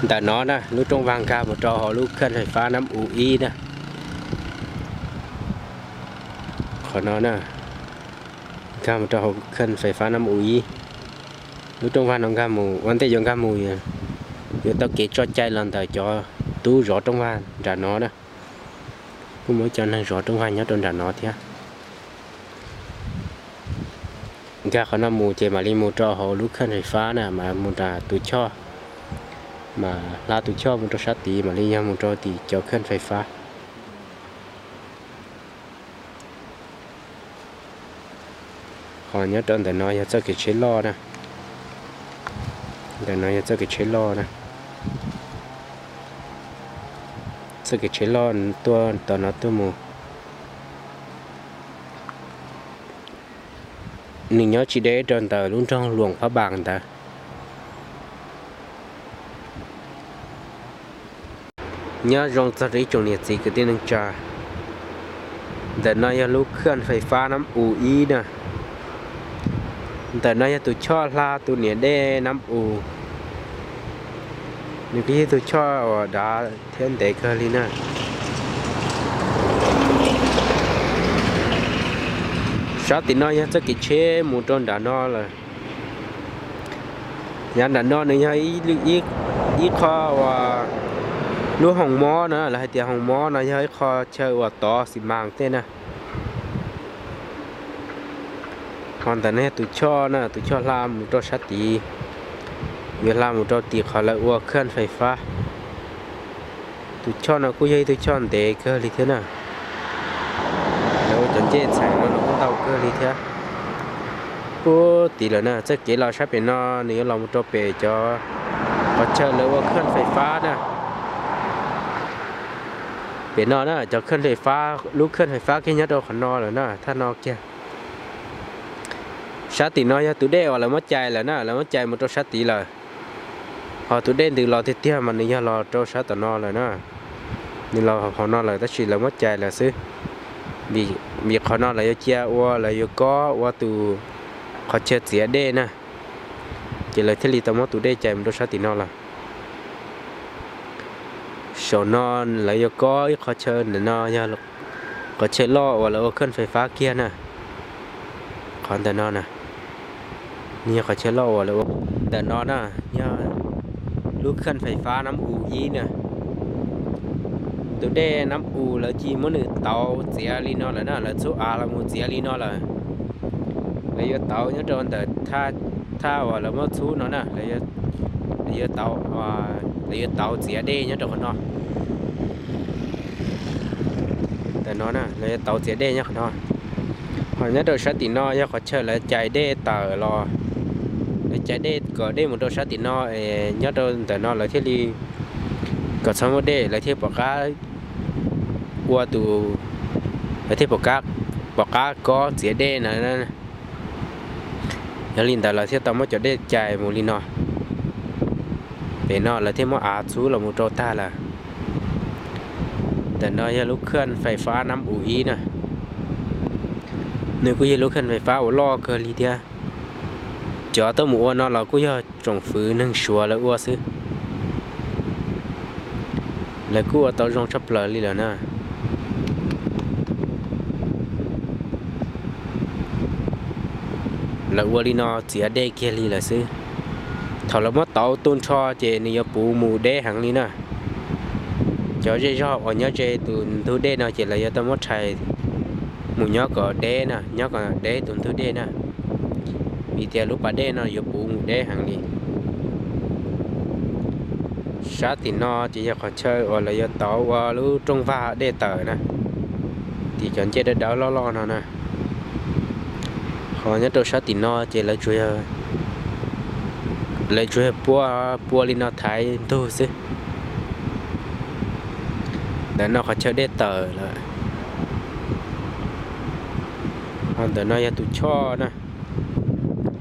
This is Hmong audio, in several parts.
Ntawm no na, lub rooj vag nkag mus rau hauv lub khaj fais fab Nab U ib na. Qhov no na, nkag mus rau hauv khaj fais fab Nab U ib. Lub rooj vag no nkag mus, ua ntej yuav nkag mus, yuav tau kev tso cai los ntawm cov tub zov rooj vag nram no na. Kuj muaj cov neeg zov rooj vag nyob rau nram no thiab. Nkag qhov no mus ces mam li mus rau hauv lub khaj fais fab na, mas mus nram tus choj, mas hla tus choj mus rau sab tid mam li yog mus rau tim cov khaj fais fab. Qhov nyob rau ntawm no yog txoj kev tsheb loj na. Ntawm no yog txoj kev tsheb loj na. Txoj kev tsheb loj tuaj tom no tuaj mus. Nws nyob tsis deb rau ntawm lub nroog Luam Phab Npas ntawd. Nyob zoo txog rau ib tsoom niam txiv kwv tij neej tsa. Ntawm no yog lub khaj fais fab Nab U ib na. Ntawm no yog tus choj hla tus niam dej Nab U. Nws kuj yog tus choj uas dav thiab ntev kawg li na. Sab tim no yog txoj kev tsheb mus rau nram no lawm. Yav nram no nws yog ib qho uas lub hoos mob na, lawv hais tias hoos mob no yog ib qho chaw uas tov xis mas tej na. Ho ntawm no yog tus choj na, tus choj hla mus rau sab tid, yuav hla mus rau tim qhov lawv ua khaj fais fab. Tus choj no kuj yog ib tug choj ntev kawg li thiab na. Lawv ua cov ncej txheem no los kuj ntau kawg li thiab. Puag tim lawm na, txoj kev los sab pem no nws yuav los mus rau pem cov qhov chaw lawv ua khaj fais fab na. Pem no na, cov khaj fais fab, lub khaj fais fab kiag nyob rau qhov no lawm na, thaj no kiag. Sab tim no yog tus dej uas lawv muab cais lawm na, lawv muab cais mus rau sab tid lawm. Ho tus dej ntws los tiag tiag mas nws yog los rau sab tom no lawm na. Nws los hauv no lawm tab sis lawv muab cais lawm xwb. Vim qhov no lawv yuav cia ua, lawv yuav kob ua tus qhov chaw txiav dej na, ces lawv thiaj li tau muab tus dej cais mus rau sab tim no lawm. Saum no lawv yuav kob ib qhov chaw, ntawm no yog qhov chaw loj uas lawv ua khaj fais fab kiag na. Qhov ntawm no na, nws yog qhov chaw loj uas lawv ua. Ntawm no na, yog lub khaj fais fab Nab U ib na. Tus dej Nab U lawv cia muab nws tauv txiav li no lawm na, lawv txhub av los mus txiav li no lawm. Lawv yuav tauv nyob rau ntawm thaj uas lawv muab txhub no na, lawv yuav tauv, lawv yuav tauv txiav dej nyob rau qhov no. Ntawm no na, lawv yuav tauv txiav dej nyob qhov no. Ho nyob rau sab tim no yog qhov chaw lawv cais dej tawm los, lawv cais dej kom dej mus rau sab tim no es nyob rau ntawm no lawv thiaj li kom txhob muaj dej, lawv thiaj pom qab ua tus, lawv thiaj pom qab, pom qab kob txiav dej na. Yog li ntawd lawv thiaj tau muab cov dej cais mus li no. Pem no lawv thiaj muab av txhub los mus rau tag lawm. Ntawm no yog lub khaj fais fab Nab U ib na. Nws kuj yog lub khaj fais fab uas loj kawg li thiab. Cov tuaj mus ua no los kuj yog tsoom fwv neeg Suav lawv ua xwb. Lawv kuj ua tau zoo tshaj plaws li lawm na. Lawv ua li no txiav dej kiag li lawm xwb. Thaum lawv muab tauv tu nrho ces nws yuav puv mus deb heev li na. Cov zej zog uas nyob ze tus ntug dej no ces lawv yuav tau muab rhais mus nyob kom deb na, nyob kom deb tus ntug dej na. Vim tias lub pas dej no yuav puv mus deb heev li. Sab tim no ces yog qhov chaw uas lawv yuav tauv ua lub rooj vag dej tawm na, tim cov ncej dawb dawb loj loj no na. Ho nyob rau sab tim no ces lawv tsuas yog pua, pua li no thaiv ntug xwb. Ntawm no qhov chaw dej tawm lawm. Ho ntawm no yog tus choj na,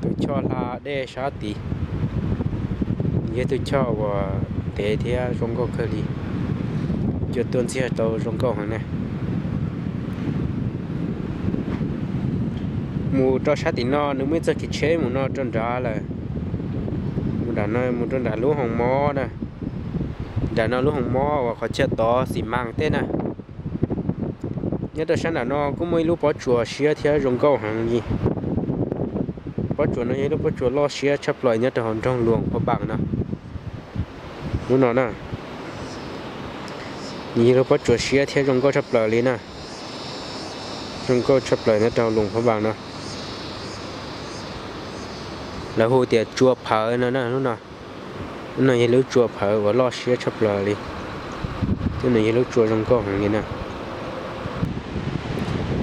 tus choj hla dej sab tid. Yog tus choj uas ntev thiab zoo nkauj kawg li, cua tuaj ntxiag tau zoo nkauj heev na. Mus rau sab tim no nws muaj ib txoj kev tsheb mus no rau nrad lawm. Mus nram no mus rau nram lub hoos mob na. Nram no lub hoos mob uas qhov chaw tod xi mas tej na. Nyob rau sab nram no kuj muaj ib lub pob tsuas siab thiab zoo nkauj heev li. Pob tsuas no yog ib lub pob tsuas loj siab tshaj plaws nyob rau hauv nroog Luam Phab Npas no. Lub no na, nws yog lub pob tsuas siab thiab zoo nkauj tshaj plaws li na. Zoo nkauj tshaj plaws nyob rau Luam Phab Npas no. Lawv hu tias tsua phawv no na lub no. Lub no yog lub tsua phawv uas loj siab tshaj plaws li. Thiab nws yog lub tsua zoo nkauj heev li na.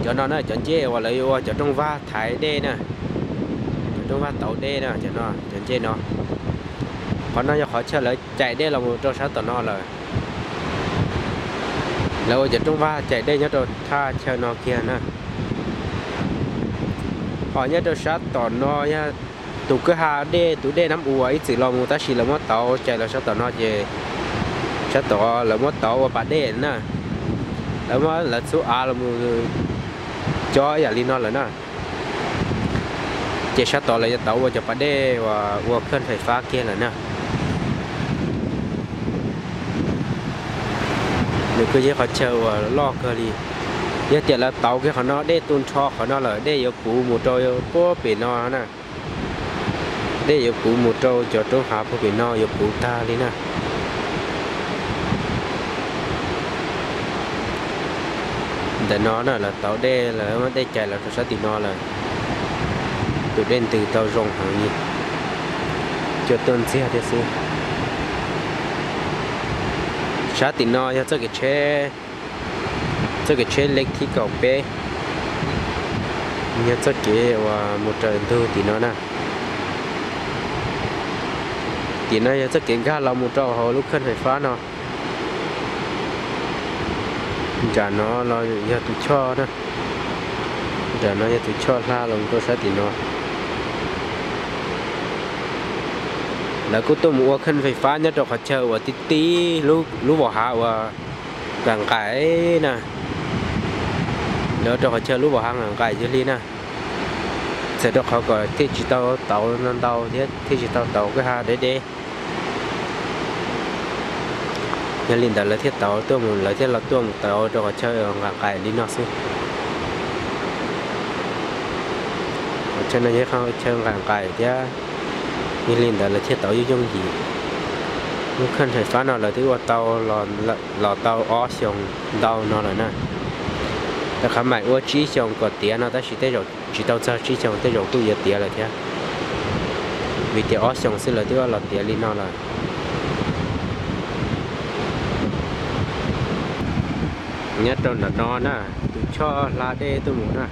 Cov no na cov ncej uas lawv yuav ua cov rooj vag thaiv dej na, cov rooj vag tauv dej na, cov no cov ncej no. Qhov no yog qhov chaw lawv cais dej los mus rau sab tom no lawm. Lawv ua cov rooj vag cais dej nyob rau thaj chaw no kiag na. Ho nyob rau sab tom no yog tus kwj ha dej, tus dej Nab Uas ib txwm los mus tab sis lawv muab tauv cais los sab tom no ces sab tom lawv muab tauv ua pas dej na. Lawv muab lawv txhub av los mus cob yam li no lawm na. Ces sab tod lawv yuav tauv ua cov pas dej uas ua khawj fais fab kiag lawm na. Nws kuj yog qhov chaw uas loj kawg li. Yog tias lawv tauv kiag qhov no dej tu nrho qhov no lawm dej yuav puv mus rau puag pem no na. Dej yuav puv mus rau cov roob hav puag pem no yuav puv tag li na. Ntawm no na lawv tauv dej, lawv muab dej cais los rau sab tim no lawm. Tus dej ntws tau zoo heev li, cua tuaj ntxiag thiab xwb. Sab tim no yog txoj kev tsheb, txoj kev tsheb lej thib kaum peb, yog txoj kev uas mus raws ntug tim no na. Tim no yog txoj kev nkag los mus rau hauv lub khawj fais fab no. Nram no los yog tus choj na. Nram no yog tus choj hla los rau sab tim no. Lawv kuj tuaj mus ua khawj fais fab nyob rau qhov chaw uas tib tib lub vos hav uas nqaim nqaim na. Lawv ua rau qhov chaw lub vos hav nqaim nqaim yog li na, txawm rau qhov kom thiaj tsis tau tauv ntau ntau thiab thiaj tsis tau tauv kwj ha deb deb. Yog li ntawd lawv thiaj tauv tuaj mus, lawv thiaj los tuaj mus tauv rau qhov chaw nqaim nqaim li no xwb. Qhov chaw no yog qhov chaw nqaim nqaim thiab, yog li ntawd lawv thiaj tauv yooj yooj yim. Lub khawj fais fab no lawv twb ua tau los tau ob xyoos ntau no lawm na. Lawv qhov maim ua tsib xyoos kom tiav no tab sis tej zaum tsis tau txog tsib xyoos, tej zaum kuj yuav tiav lawm thiab, vim tias ob xyoos xwb lawv twb los tiav li no lawm. Nyob rau ntawm no na, tus choj hla dej tuaj mus na.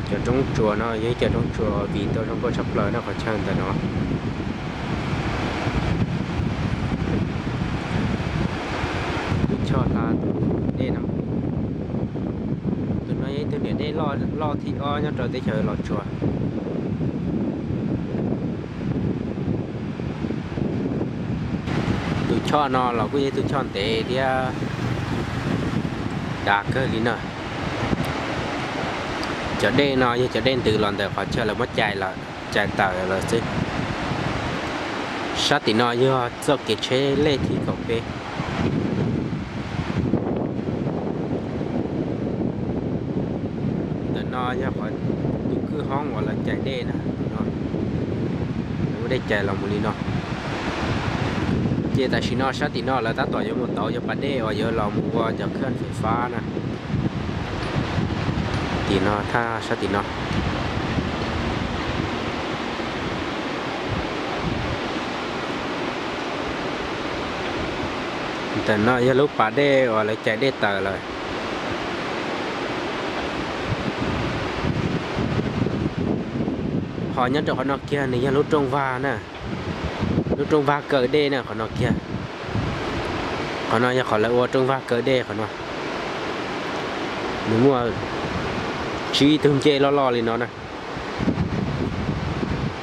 Cov roob tsuas no yog ib cov roob tsuas viv tau zoo nkauj tshaj plaws na qhov chaw ntawm no. Tus choj hla dej no, tus no yog ib tug niam dej loj thib ob nyob rau teb chaws Los Tsuas. Tus choj no los kuj yog ib tug choj ntev thiab dav kawg li na. Cov dej no yog cov dej ntws los ntawm qhov chaw lawv muab cais lawm, cais tawm lawm xwb. Sab tim no yog txoj kev tsheb lej thib kaum peb. Ntawm no yog qhov tus kwj hoob uas lawv cais dej na, tus no lawv muab dej cais los mus li no. Ces tam sim no sab tim no lawv tab tom yuav mus tauv cov pas dej uas yuav los mus ua cov khawj fais fab na. Tim no, thaj sab tim no. Ntawm no yog lub pas dej uas lawv cais dej tawm lawm. Ho nyob rau qhov no kiag nws yog lub rooj vag na, lub rooj vag kaw dej na qhov no kiag. Qhov no yog qhov lawv ua rooj vag kaw dej qhov no. Nws muaj tsib tug ncej loj loj li no na.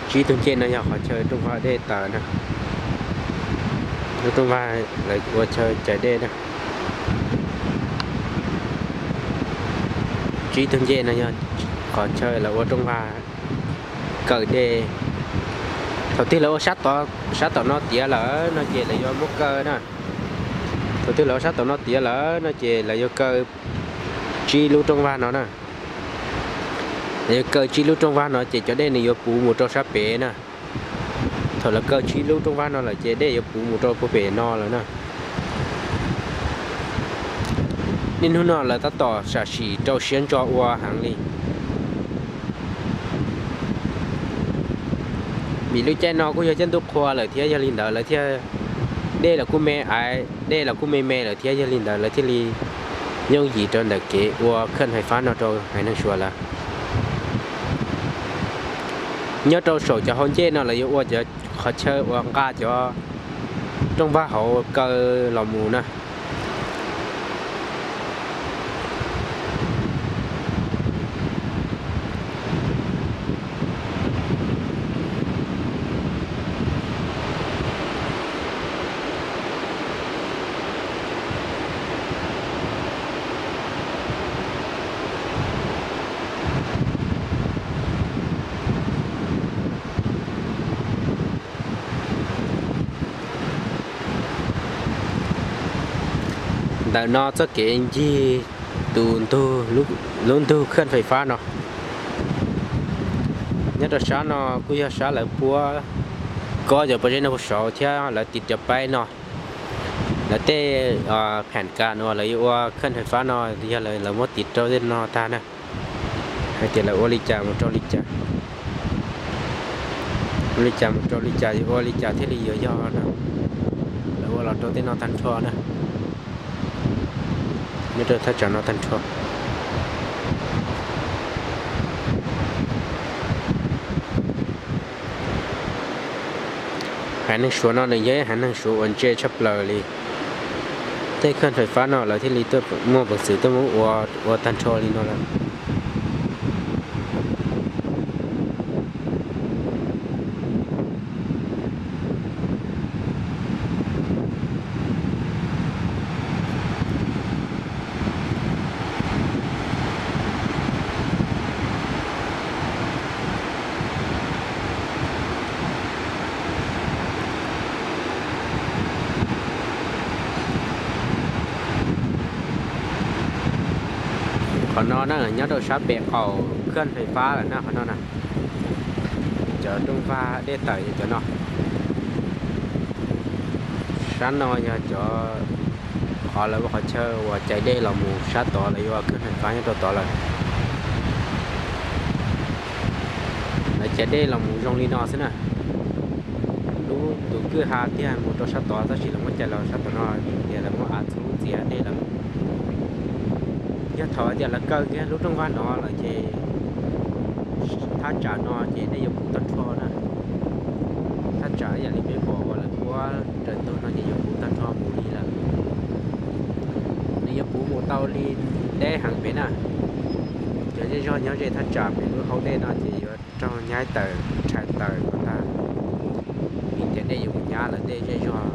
Tsib tug ncej no yog qhov chaw rooj vag dej tawm na. Lub rooj vag lawv ua chaw cais dej na. Tsib tug ncej no yog qhov chaw lawv ua rooj vag kaw dej. Thaum twg lawv ua sab tom no tiav lawm no ces lawv yuav muab kaw na. Thaum twg lawv ua sab tom no tiav lawm no ces lawv yuav kaw tsib lub rooj vag no na. Lawv yuav kaw tsib lub rooj vag no ces cov dej nws yuav puv mus rau sab pem na. Thaum lawv kaw tsib lub rooj vag no lawm ces dej yuav puv mus rau puag pem no lawm na. Niaj hnub no lawv tab tom sam sim rau siab ntso ua heev li. Vim lub caij no kuj yog caij ntuj qhua lawm thiab, yog li ntawd lawv thiaj, dej los kuj me aiv, dej los kuj me me lawm thiab, yog li ntawd lawv thiaj li yooj yim rau ntawm kev ua khawj fais fab no rau haiv neeg Suav lawm. Nyob rau saum cov hauv ncej no lawv yuav ua cov qhov chaw uas nqa cov rooj vag hauv kaw los mus na. Ntawm no txoj kev ncig tus ntug, lub ntug khawj fais fab no. Nyob rau sab no kuj yog sab lawv puab kob cov pob zeb no puag saud thiab lawv tiv cov paib no. Lawv tej pheem kas uas lawv yuav ua khawj fais fab no yog lawv muab tiv rau tej no tag na. Hais tias lawv ua li cas mus rau li cas, ua li cas mus rau li cas, yuav ua li cas thiaj li yuav yog no. Lawv ua los rau tej no tag nrho na. Nyob rau thaj tsam no tag nrho. Haiv neeg Suav no nws yog ib haiv neeg Suav uas ntse tshaj plaws li. Tej khawj fais fab no lawv thiaj li tuaj muaj peev xwm tuaj muab ua, ua tag nrho li no lawm. Qhov no na nyob rau sab pem qaum khawj fais fab lawm na qhov no na. Cov rooj vag dej tawm yog cov no. Sab no yog cov, qhov lawv ua qhov chaw uas cais dej los mus sab tod, lawv yuav ua khawj fais fab nyob rau tod lawm. Lawv cais dej los mus zoo li no xwb na. Lub tus kwj ha tiag mus rau sab tod tab sis lawv muab cais los sab tom no vim tias lawv muab av txhub txiav dej lawm. Yog thaum hais tias lawv kaw kiag lub rooj vag no lawm ces thaj tsam no ces dej yuav puv tag nrho na. Thaj tsam ib yam li peb pom uas lawv puab raws ntug no ces yuav puv tag nrho mus li lawm. Nws yuav puv mus tau li deb heev pem na. Cov zej zog nyob ze thaj tsam pem lub hauv dej no ces yuav raug nyaib tawm rhais tawm kom tag, vim tias dej yuav mus nyab lawv tej zej zog.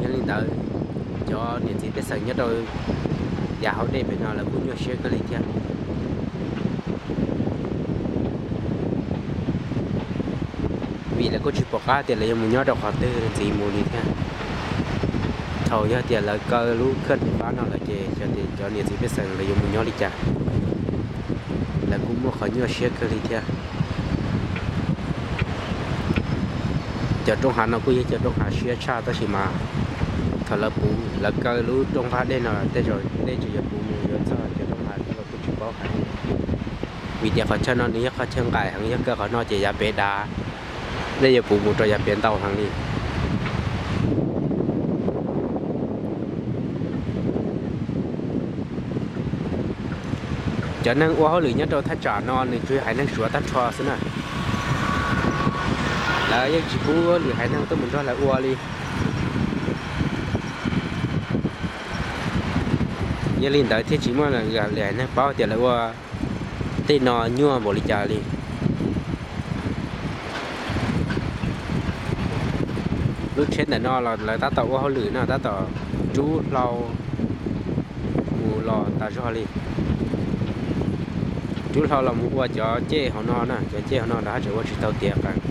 Yog li ntawd, cov niam txiv pej xeem nyob rau yav hauv dej pem no lawv kuj nyuaj siab kawg li thiab. Vim lawv kuj tsis pom qab tias lawv yuav mus nyob rau qhov twg ntxiv mus li thiab. Thaum yog tias lawv kaw lub khawj fais fab no lawm ces xyov tias cov niam txiv pej xeem lawv yuav mus nyob li cas. Lawv kuj muaj qhov nyuaj siab kawg li thiab. Cov rooj hav no kuj yog cov rooj hav siab tshaj tab sis mas thaum lawv puv, lawv kaw lub rooj vag dej no tej zaum dej tseem yuav puv mus yuav txog cov rooj hav no los kuj tsis paub hais. Vim tias qhov chaw no nws yog qhov chaw nqaim heev, yog kaw qhov no ces yav pem dav, dej yuav puv mus rau yav pem ntau heev li. Cov neeg ua hauj lwm nyob rau thaj tsam no nws tsuas yog haiv neeg Suav tag nrho xwb na. Lawv yeej tsis pub lwm haiv neeg tuaj mus nrog lawv ua li. Yog li ntawd thiaj tsis muaj lwm haiv neeg paub tias lawv ua tej no nyuaj npaum li cas li. Lub tsheb ntawm no los lawv tab tom ua hauj lwm no, tab tom rub hlau mus los tas zog li. Rub hlo los mus ua cov cej hauv no na, cov cej hauv no lawv haj tseem ua tsis tau tiav.